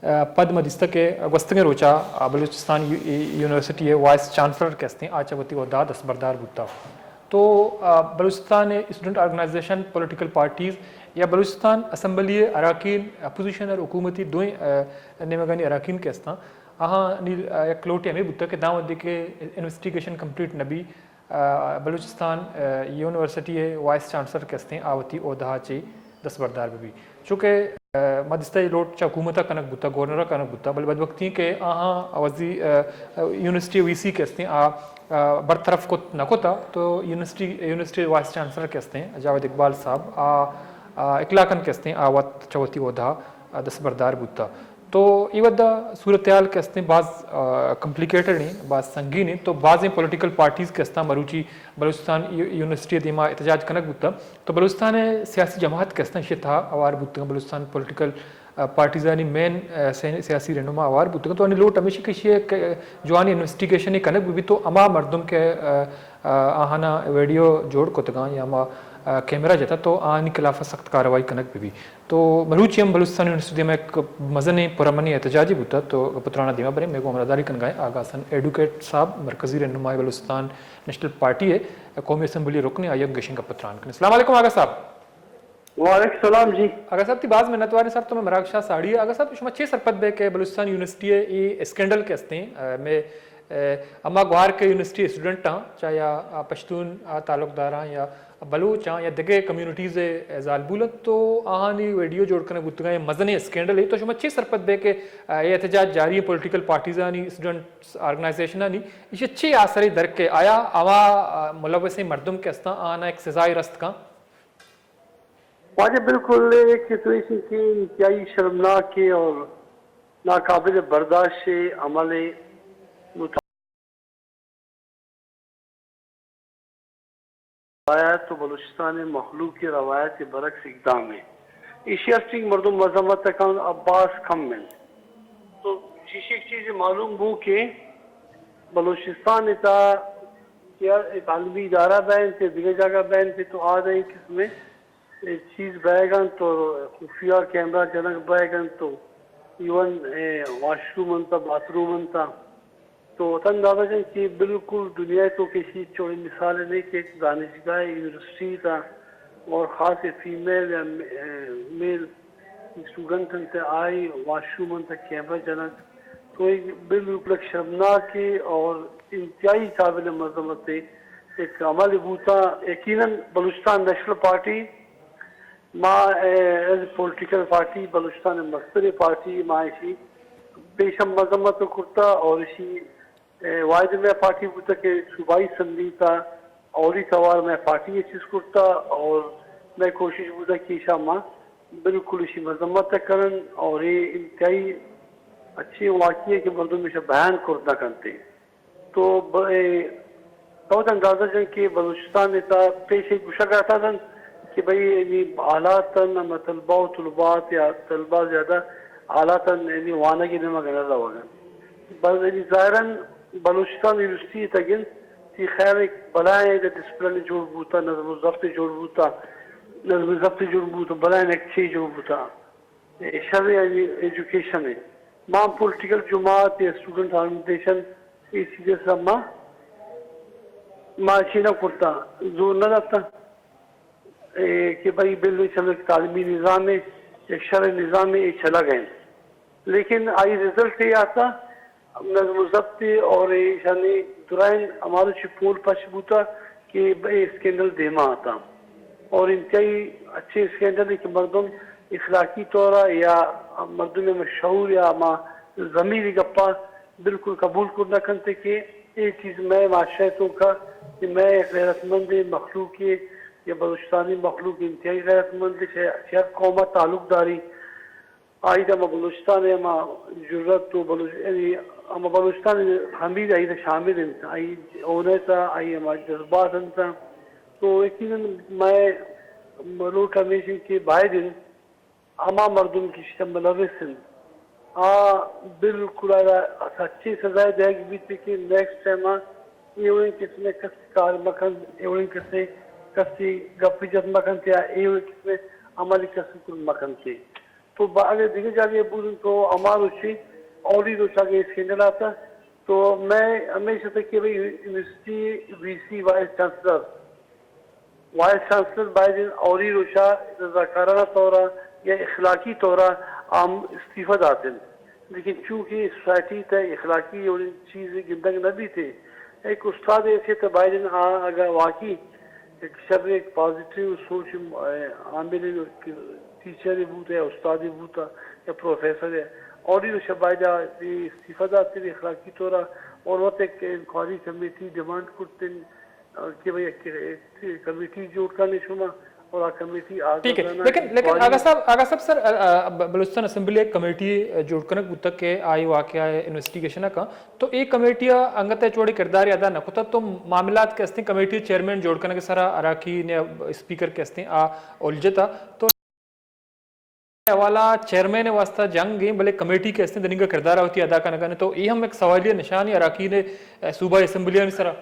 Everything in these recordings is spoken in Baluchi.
پد ما دیستہ کہ گوستگیں روچا بلوچستان یو-، یونیورسٹی ءِ وائس چانسلر کہ استیں، آ چہ وتی عہدہ دستبردار بوتا۔ تو Balochistan student organisation, political parties یا بلوچستان اسمبلی ءِ اراکین، اپوزیشن اور حکومتی دوئیں نیمگانی اراکین کہ استاں، آہانی یک لوٹے ہمے بوتا کہ داں وھدے کہ انویسٹیگیشن کمپلیٹ نہ بی، بلوچستان یونیورسٹی ءِ وائس چانسلر کہ استیں، آ وتی عہدہ ءَ چہ دستبردار بہ بی۔ چونکہ ما دیستہ اے لوٹ چہ حکومت ءَ کنگ بوتا، گورنر ءَ کنگ بوتا، بلے بدبختی کہ آہاں وزی-، یونیورسٹی وی سی کہ استیں، آ برطرف کت نہ کتا، تو یونیورسٹی، یونیورسٹی وائس چانسلر کہ استیں جاوید اقبال صاحب، آ اکلاکن کہ استیں، آ وت چہ وتی عہدہ ءَ دستبردار بوتا۔ تو اے وھد ءَ صورتحال کہ استیں باز کمپلیکیٹڈ ایں، باز سنگین ایں، تو بازیں پولیٹیکل پارٹیز کہ استاں مروچی بلوچستان یو-، یونیورسٹی ءِ دیما احتجاج کنگ بوتا۔ تو بلوچستان ءِ سیاسی جماعت کہ استاں ایشی ءِ تہا ہوار بوتگاں، بلوچستان پولیٹیکل پارٹیزانی مین سیاسی رہنما ہوار بوتگاں۔ تو آنی لوٹ ہمیشی کہ ایشی ءِ جوانیں انویسٹیگیشن کنگ بہ بیت، تو ہما مردم کہ آہانا ویڈیو جوڑ کتگاں یا ہما کیمرہ جتا، تو آنی خلاف سخت کاروائی کنگ بہ بیت۔ تو مروچی ہم بلوچستان یونیورسٹی دیما یک مزنیں پرامنی احتجاجے بوتا، تو گپ ءُ تران ءَ دیما بریں، مئے گوں ہمراہداری کنگا ایں آغا حسن ایڈوکیٹ صاحب، مرکزی رہنمائے بلوچستان نیشنل پارٹی ءِ، قومی اسمبلی رکن ایں، آئی ءَ گشیں گپ ءُ تران کنیں۔ السلام علیکم آغا صاحب۔ وعلیکم السلام جی۔ آغا صاحب، تئی باز منتوار ایں سر، تو مئے مراگش ءَ ساڑی ئے۔ آغا صاحب، شما چے سرپد بئے کہ بلوچستان یونیورسٹی ءِ اے اسکینڈل کہ استیں، مئے ہما گوھار کہ یونیورسٹی اسٹوڈنٹ آں، چاہے یا پشتون تعلق دار آں یا بلوچ آں یا دگہ کمیونٹیز ءِ زالبول انت، تو آہانی ویڈیو جوڑ کنگ بوتگاں، اے مزنیں اسکینڈلے۔ تو شما چے سرپد بئے کہ اے احتجاج جاری ایں، پولیٹیکل پارٹیزانی، اسٹوڈنٹس آرگنائزیشنانی، ایشی ءَ چے آسرے در کئے؟ آیا ہما ملوثیں مردم کہ استاں، آہانا یک سزائے رست کن؟ واجہ، بالکل اے کہ تو ایشی کہ انتہائی شرمناک ایں اور ناقابل برداشت ایں عمل ایں، روایت و بلوچستان مخلوق روایت برعکس اقدام ایں۔ ایشی ہستیں مردم مذمت کن، اباس کم انت۔ تو چیشی یک چیز معلوم بو کہ بلوچستان تا یا تعلیمی ادارہ بینت، دگہ جاگہ بینت، تو آدھا اے قسم اے چیز بئیگ انت، تو خفیہ کیمرہ جنگ بئیگ انت، تو ایون اے واش روم انت، باتھ روم انت، تو وت اندازہ جن کہ بالکل دنیا تو کسی چوڑی مثال نہیں کہ ایک دانشگاہ یونیورسٹی تا اور خاص فیمیل یا میل اسٹوڈنٹ انت، آئی واش روم انت، کیمرہ جنگ، تو ایک بالکل ایک شرمناک اور انتہائی قابل مذمت ایک عمل بوتا۔ یقیناً بلوچستان نیشنل پارٹی ما، اے، ایز پولیٹیکل پارٹی، بلوچستان مستریں پارٹی ما ایشی پیش ہم مذمت کرتا اور ایشی، اے، واحد مئے پارٹی بوتا کہ صوبائی اسمبلی تا اولی توار مئے پارٹی یہ چیز کرتا اور مئے کوشش بوتا کہ ایشا ما بالکل ایشی مذمت کنن اور یہ انتہائی اچھی واقعی ہے کہ مردم ایشا بیان کرت نہ کنتے۔ تو ب-، اے، تو وت اندازہ جن کہ بلوچستان تا پیش ایک گشگ آتا دن کہ بھئی یعنی حالات ہم طلبہ و طلبات یا طلبہ زیادہ حالات ہم یعنی وانگی نمگ نہ روگن۔ بل یعنی ظاہراً بلوچستان یونیورسٹی تگن تی خیر ایک بلائیں ڈسپلن جوڑ بوتا، نظم و ضبط جوڑ بوتا، نظم و ضبط جوڑ بوتا، بلائیں ایک چیز جوڑ بوتا۔ اے شر یعنی ایجوکیشن ہے۔ ما پولیٹیکل جماعت یا اسٹوڈنٹ آرگنائزیشن اے چیز سر ما، ما چی نہ کرتا، زور نہ داتا، اے، کہ بھئی بل چلو ایک تعلیمی نظام ہے، ایک شرع نظام ہے، یہ چلا گئے۔ لیکن آئی رزلٹ یہ آتا، نظم و ضبط اور ایشانی درائیں ہمارو چی پول پش بوتا کہ اے اسکینڈل دیما آتا اور انتہائی اچھے اسکینڈل ہے کہ مردم اخلاقی طور یا مردم میں شعور یا ما ضمیر گپا بالکل قبول کر نہ کنتے کہ اے چیز میں معاشرے تو کا کہ میں غیرت مند مخلوق یا بلوچستانی مخلوق انتہائی غیرت مند ہے، ہر قوم تعلق داری آئی دا ما بلوچستان ء ہما جرات و بلوچ-، یعنی ہما بلوچستان حمید آئی دا شامل انت، آئی اونیت ء آئی ہما جذبات انت۔ تو یقیناً مئے لوٹ ہمیش انت کہ باید انت ہما مردم کہ اشی ملوث انت، آ بالکل آ سچیں سزائے دیگ بیت کہ نیکسٹ ٹائم آ اے وڑیں قسم ء کس کار مکن، اے وڑیں قسم کسی گپ جت مکنت یا اے وڑیں قسم عمل کسی کل مکنت۔ تو با-، اگہ دگہ جاگہ بودن تو ہما روچی اولی روچ اگہ اسکینڈل آتا تو میں ہمیش اتہ کہ بھئی یونیورسٹی وی سی، وائس چانسلر، وائس چانسلر باید انت اولی روچا رضاکارانہ طورا یا اخلاقی طورا ہم استعفی داتن، لیکن چونکہ سوسائٹی تہ اخلاقی اور چیز گندگ نہ بیتے، ایک استاد ایسے تہ باید انت آ اگہ واقعی یک شر، یک پازیٹیو سوچ، اے، عامل ٹیچر بوت یا استاد بوت یا پروفیسر، اولی روچا باید استعفی داتن اخلاقی طورا، اور وت ایک انکوائری کمیٹی ڈیمانڈ کرتن کہ بھئی یک، یک کمیٹی جوڑ کنیں شما، اور آ کمیٹی آ ٹھیک ہے، لیکن، لیکن آغا صاحب، آغا صاحب سر، آ، آ، ب-، بلوچستان اسمبلی ایک کمیٹی جوڑ کنگ بوتگ کہ آئی واقعہ انویسٹیگیشن کا، تو اے کمیٹی انگت چوڑے کردار ادا نہ کتا، تو معاملات کہ استیں کمیٹی چیئرمین جوڑ کنگ سرا اراکین یا اسپیکر کہ استیں آ الجھتا، تو حوالہ چیئرمین واسطہ جنگ ہیں، بلے کمیٹی کہ استیں دنیگا کردار وتی ادا کنگا نے، تو اے ہم ایک سوالیہ نشانی اراکین صوبہ اسمبلیانی سرا۔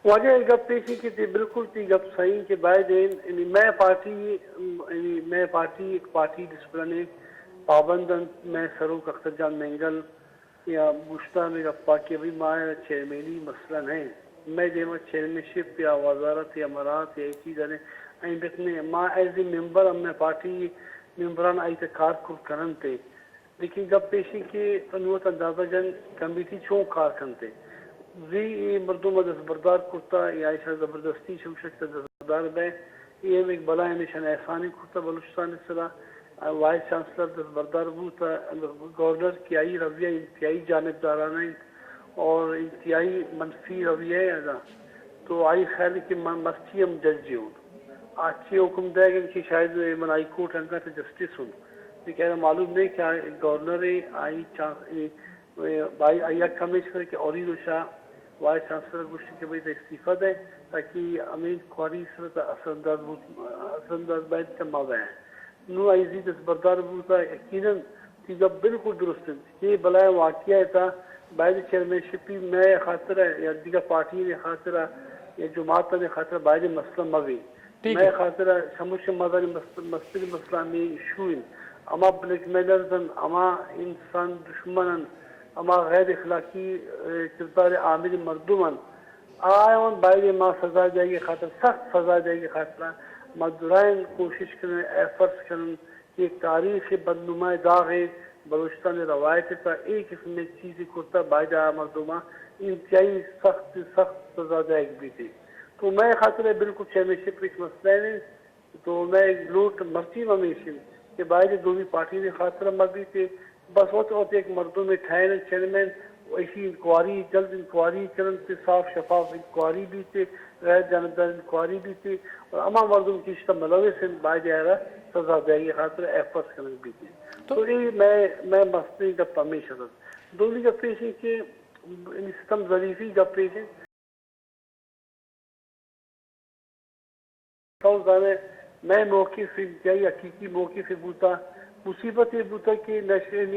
واجہ، گپ ایشی کہ تی بالکل تی گپ صحیح کہ باید ایں، یعنی مئے پارٹی، یعنی مئے پارٹی ایک پارٹی ڈسپلن ء پابند انت، مئے سروک اختر جان مینگل یا گوشتہ ہمے گپا کہ بھئی ما چیئرمینی مسئلہ نہ انت، مئے دیما چیئرمین شپ یا وزارت یا مراعات یا اے چیز ء اہمیت نہ انت، ما ایز اے ممبر ہم مئے پارٹی ممبران آئی تہ کار کت کننت۔ لیکن گپ ایش انت کہ نوں وت اندازہ جن کمیٹی چون کار کنت۔ زی اے مردم ء دستبردار کرتا یا ایشاں زبردستی چہ گوشگ تہ دستبردار بئے۔ اے ہم ایک بلاہیں نشان احسانے کرتا بلوچستان ء سرا۔ وائس چانسلر دستبردار بوتا، گورنر کہ آئی رویہ انتہائی جانبدارانہ انت اور انتہائی منفی رویہ ء ادا۔ تو آئی خیال کہ من مرچی ہم جج ہوں۔ آ چے حکم دئیگ انت کہ شاید من ہائی کورٹ انگت جسٹس ہوں۔ لیکن ایرا معلوم نہیں کہ آ گورنر ہے، آئی چانس-، اے، اے، آئی، آئی کمشنر کہ اولی روچا وائس چانسلر گوشت کہ بھئی تہ استعفی دے تاکہ ہمیں انکوائری سر تہ اثر انداز بوت، اثر انداز باید کہ مہ بئے۔ نوں آئی زی دستبردار بوتا، یقیناً تی گپ بالکل درست انت کہ بلائیں واقعہ ء تہ باید چیئرمین شپی مئے خاطر ء یا دگہ پارٹی نے خاطر ء یا جماعت نے خاطر ء باید مسئلہ مہ بی۔ ٹھیک مئے ہے۔ خاطر ء چمش مزن مست-، مسترین مسئلہ ہمے ایشو انت۔ ہما بلیک میلرز انت، ہما انسان دشمن انت، ہما غیر اخلاقی، اے، کردار عامل مردم انت۔ آیاں باید ما سزا دیگی خاطر، سخت سزا دیگی خاطر ما درائیں کوشش کنیں، ایفرٹس کنیں کہ تاریخ بدنمای داغ بلوچستان روایت تا اے قسم چیزی کرتا، باید آ مردماں انتہائی سخت، سخت سزا دیگ بیتی۔ تو مئے خاطر بالکل چیئرمین شپ ہچ مسئلہ نہیں۔ تو مئے لوٹ مرچی ہمیش انت کہ باید دومی پارٹی نے خاطر مہ بیت، بس وت وت یک مردمے ٹھاہین انت چیئرمین، و ایشی انکوائری، جلد انکوائری کننت، صاف شفاف انکوائری بیت، غیر جانبدار انکوائری بیت، اور ہما مردم کہ اشتا ملوث انت باید آرا سزا دیگی خاطر ایفرٹس کنگ بیت۔ تو تو اے مئے، مئے مسترین گپ ہمیش انت۔ دومی گپ ایش انت کہ یعنی ستم ظریفی گپ ایش انت۔ تو زانے مئے موقف انتہائی حقیقی موقف بوتا، مصیبت اے بوتا کہ نیشنل،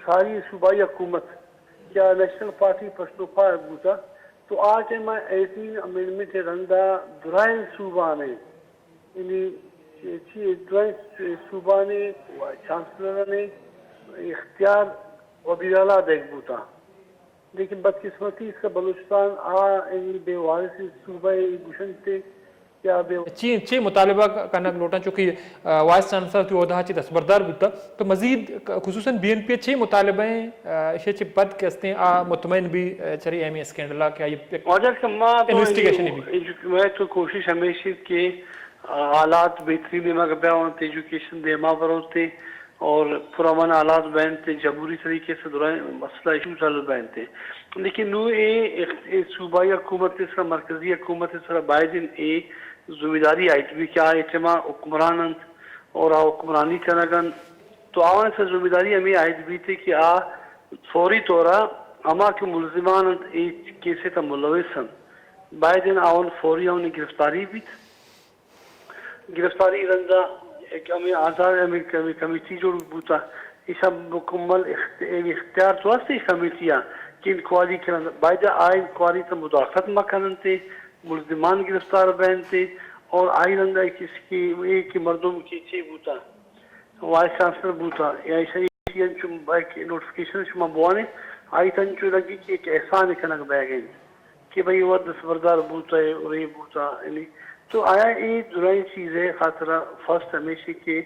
ساری صوبائی حکومت یا نیشنل پارٹی پشتونخوا بوتا، تو آ ٹائم ایٹین امینڈمنٹ رندا درائیں صوبانے، یعنی چی، درائیں صوبانے چانسلر نے اختیار وزیر اعلیٰ دیگ بوتا۔ لیکن بدقسمتی اس کا بلوچستان آ، یعنی بے وارث صوبہ ء گوشنت کہ آ بے چی، چی مطالبہ ک-، کنگ لوٹاں، چونکہ، آ، وائس چانسلر تو عہدہ چی دستبردار بوتا، تو مزید ک-، خصوصاً بی این پی چی مطالبہ ہیں، آ، اشے چی پد کہ استیں آ مطمئن بھی، آ، چری ایمی اسکینڈلا کہ آئی یک واجہ کہ ما تو انویسٹیگیشن بھی۔ ایجو-، میں تو کوشش ہمیش کہ، آ، حالات بہترین دیما بیا انت، ایجوکیشن دیما بروتے، اور پرامن حالات بینت، جمہوری طریقے سے درائیں مسئلہ ایشوز حل بینت۔ لیکن نوں اے اخ-، اے صوبائی حکومت سرا، مرکزی حکومت سرا باید انت اے ذمہ داری عائد بی کہ آ اے ٹائما حکمران انت اور آ حکمرانی کنگ انت۔ تو آوان سرا ذمہ داری ہمیں عائد بیت کہ آ فوری طورا ہما کہ ملزمان انت، اے کیسے تا ملوث انت، باید انت آوان فوری آوانی گرفتاری بیت۔ گرفتاری رندا یک ہمے آزاد ہمے، ہمے کمیٹی جوڑ بوتا، ایشاں مکمل اخت-، ہمے اختیار تو ہست ایش کمیٹی آ کہ انکوائری کنن، باید آ انکوائری تا مداخلت مکننتے، ملزمان گرفتار بینتے اور آئی رندا کس کی، اے کہ مردم کی چے بوتا۔ وائس چانسلر بوتا، یا ایشی انچو ایک نوٹیفکیشن شما بوانے، آئی تنچو لگی کہ ایک احسان کنگ بیگ انت کہ بھئی وت دستبردار بوتا ہے اور یہ بوتا، یعنی تو آیا یہ درائیں چیزیں خاطرہ فرسٹ ہمیشی کہ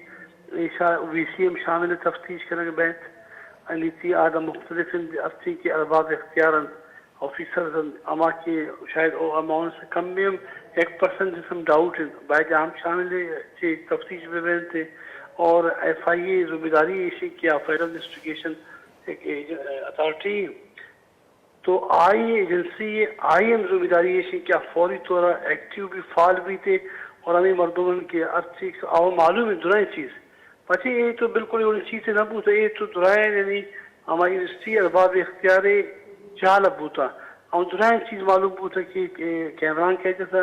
ایشا وی سی ہم شامل تفتیش کنگ بیت، یعنی تی آدم مختلف انت، ہستی کہ ارباب اختیار انت، آفیسرز انت، ہما کہ شاید او اماؤنٹ سے کم بھی ہم، ایک پرسنٹ جسم ڈاؤٹ انت، باید ہم شامل چی تفتیش بہ بنت اور ایف آئی اے ذمہ داری ایشی کہ فیڈرل انویسٹیگیشن ایک ایج-، اتھارٹی، تو آئی ایجنسی، آئی ہم ذمہ داری ایشی کہ فوری طور ایکٹیو بھی، فعال بھی تھے اور ہمیں مردم کہ ہر چیز آو معلوم ہے درائیں چیز پچے اے تو بالکل اے وڑیں چیزے نہ بوت، اے تو درائیں یعنی ہما یونیورسٹی ارباب اختیار جال بوتا، اوں درائیں چیز معلوم بوتا کہ اے کیمران کئے جتا،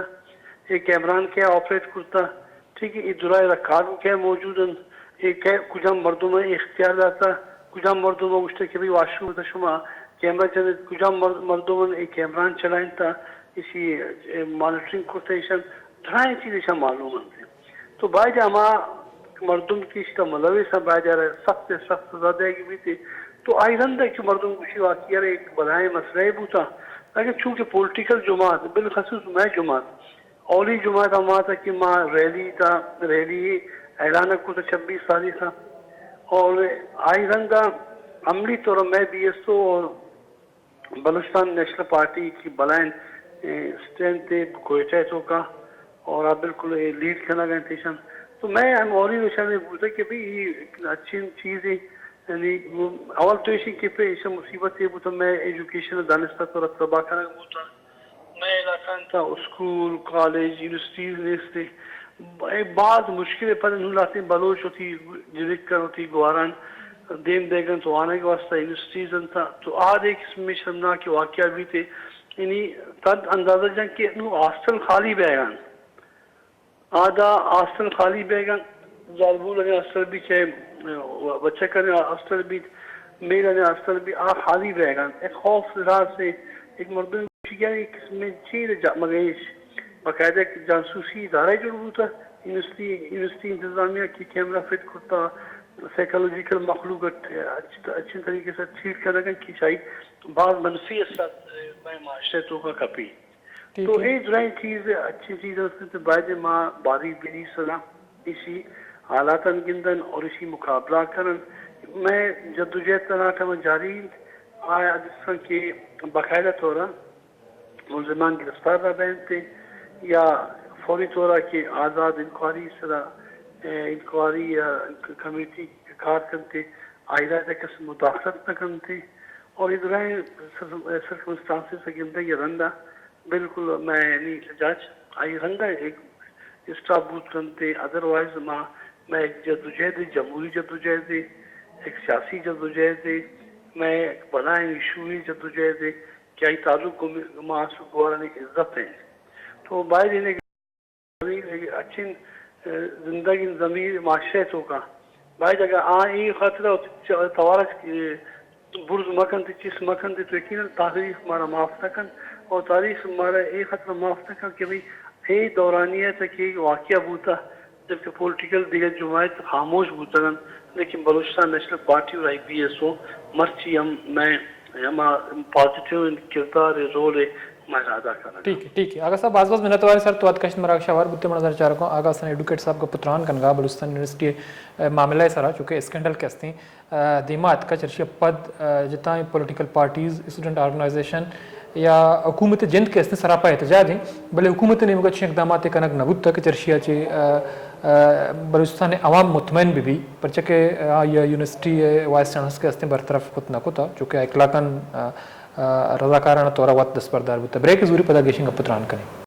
اے کیمران کئے آپریٹ کرتا، ٹھیک ہے، اے درائیں ریکارڈ کئے موجود انت، اے کئے کجام مردم اختیار داتا، کجام مردم گوشتا کہ بھئی واشو تا شما کیمرہ جنت، کجام مر-، مردم اے کیمران چلائنتا، اسی، اے، مانیٹرنگ کرتا ایشان، درائیں چیز ایشان معلوم انت۔ تو باید ہما مردم کہ اشتا ملوث ہیں، باید آرا سخت سخت سزا دیگی بیتے۔ تو آئی رند ہے کہ مردم گوشی واقعی ارے ایک بلائیں مسئلہ بوتا، لیکن چونکہ پولیٹیکل جماعت، بالخصوص مئے جماعت، اولی جماعت ہما تھا کہ ما ریلی تا، ریلی اعلان کو تا چھبیس تاریخ تھا، اور آئی رند عملی طور مئے بی ایس او اور بلوچستان نیشنل پارٹی کی بلائیں، اے، اسٹرینتھ تے کوئٹہ توکا اور آ بالکل اے لیڈ کنگ انت ایشان۔ تو مئے ہم اولی نشان اے بوتا کہ بھئی اے اچھی چیز ہے، یعنی اول تو ایشی کہ پہ ایشان مصیبت اے بوتا مئے ایجوکیشن دانستہ تو تباہ کنگ بوتا۔ مئے علاقہ تا اسکول، کالج، یونیورسٹیز نیست۔ اے باز مشکل ہے پر انہوں لاتے بلوچ ہوتی جنک کر ہوتی گواران دیم دیگن تو آنگ واسطہ یونیورسٹیز انت، تو آ دے قسم شرمناک واقعہ بیتے، یعنی تد اندازہ جن کہ نو ہاسٹل خالی بیگن، آ دا ہاسٹل خالی بیگن، زالبول نے ہاسٹل بھی چاہے بچہ کنے ہاسٹل بھی، میل نے ہاسٹل بھی آ خالی بیگن، ایک خوف لحاظ سے ایک مردم شیگا ایک قسم چیر جا مگیش۔ باقاعدہ ایک جاسوسی ادارہ جوڑ بوتا، یونیورسٹی، یونیورسٹی انتظامیہ کی کیمرہ فٹ کرتا، سائیکالوجیکل مخلوق اچ-، اچ-، اچھے طریقے سے ٹریٹ کرنا کہ شاید بعض منفی اثرات مئے معاشرے توکا کپی۔ ٹھیک تو ہے۔ اے درائیں چیز اچھی چیز است تو باید ما باری بنی سنا اسی حالاتاں گندن اور اسی مقابلہ کرن۔ مئے جدوجہد تنا ٹائم جاری انت۔ آیا جس کہ باقاعدہ طور ملزمان گرفتار نہ بینت یا فوری طور ءَ کہ آزاد انکوائری سرا، اے، انکوائری یا کمیٹی کار کنت، آئی را کس مداخلت نہ کنت۔ اور اے درائیں سر-، سرکمسٹانسز ءَ گندگ ءَ رندا بالکل مئے یعنی جج آئی رندا ایک اسٹاپ بوت کنت، ادروائز ما، مئے یک جدوجہد، جمہوری جدوجہد، یک سیاسی جدوجہد، مئے یک بلائیں ایشوئے جدوجہد کہ آئی تعلق گوں ما سوگوارانی عزت انت۔ تو باید انت کہ اچین، اہ، زندگ انت ضمیر معاشرہ توکا۔ باید اگاں آ اے خاطرا توارا، اہ، برز مکنت، چیز مکنت تو یقیناً تاریخ مارا معاف نہ کنت اور تاریخ مارا اے خاطرا معاف نہ کنت کہ بھئی اے دورانیہ تک اے واقعہ بوتا۔ جبکہ پولیٹیکل دیگر جماعت خاموش بوتگ انت، لیکن بلوچستان نیشنل پارٹی اور آئی پی ایس او مرچی ہم مئے ہما پازیٹیو کردار ءُ رول ءَ ما ادا کنگ۔ ٹھیک ہے، ٹھیک ہے۔ آغا صاحب، باز باز منتوار سر، تو اتکشت مراگش ءَ ہوار بوتے۔ من نظر چارکوں آغا حسن ایڈوکیٹ صاحب گپ تران کنگا بلوچستان یونیورسٹی ءِ معاملہ ءِ سرا، چونکہ اسکینڈل کہ استیں، ءَ، دیما اتکا، چرشی ءَ پد، ءَ، جتائیں پولیٹیکل پارٹیز، اسٹوڈنٹ آرگنائزیشن یا حکومت جند کہ استیں سراپا احتجاج ایں، بلے حکومت ءِ نیمگا چشیں اقداماتے کنگ نہ بوتا کہ چرشی ءَ چہ، ءَ، ءَ، بلوچستان ءِ عوام مطمئن بہ بی، پرچہ کہ آئی ءَ یونیورسٹی ءِ وائس چانسلر کہ استیں برطرف کت نہ کتا، چونکہ اخلاقاً، ءَ، ءَ، رضاکارانہ طورا وت دستبردار بوتا۔ بریک زوری پدا گیشیں گپ تران کنیں۔